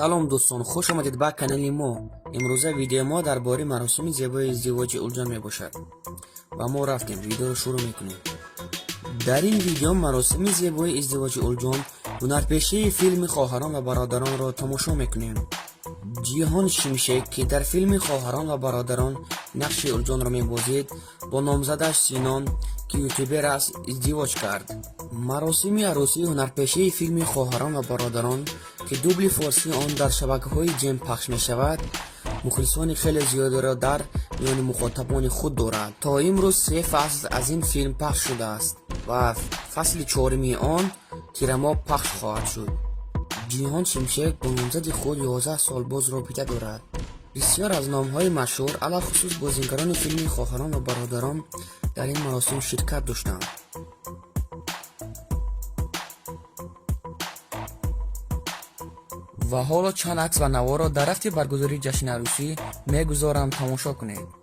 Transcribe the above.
Салом, дӯстон, хуш омадед ба канали мо. Имрӯза видеои мо дар бораи маросими зебои издивоҷи Улҷон мебошад. Ва мо рафтем, видеоро шурӯъ мекунем. Дар ин видео маросими зебои издивоҷи Улҷон, ҳунарпешаи филми «Хоҳарон ва бародаронро» тамошо мекунем. Ҷиҳон Шимшек, ки дар филми «Хоҳарон ва бародарон» нақши Улҷонро мебозид, бо номзадаш Синон, ки ютубер аст, издивоҷ кард. Маросими арӯсии ҳунарпешаи филми «Хоҳарон ва бародарон», ки дубли форсии он дар шабакаҳои Ҷем пахш мешавад, мухлисони хеле зиёдеро дар миёни мухотабони худ дорад. То имрӯз се фасл аз ин филм пахш шудааст ва фасли чоруми он тирамоҳ пахш хоҳад шуд. Ҷиҳон Шимшек бо номзади худ 11 сол боз робита дорад. Бисёр аз номҳои машҳур, алалхусус бозигарони филми «Хоҳарон ва бародарон», дар ин маросим ширкат доштанд. Ва ҳоло чанд акс ва наворро дар рафти баргузории ҷашни арӯсӣ мегузорам, тамошо кунед.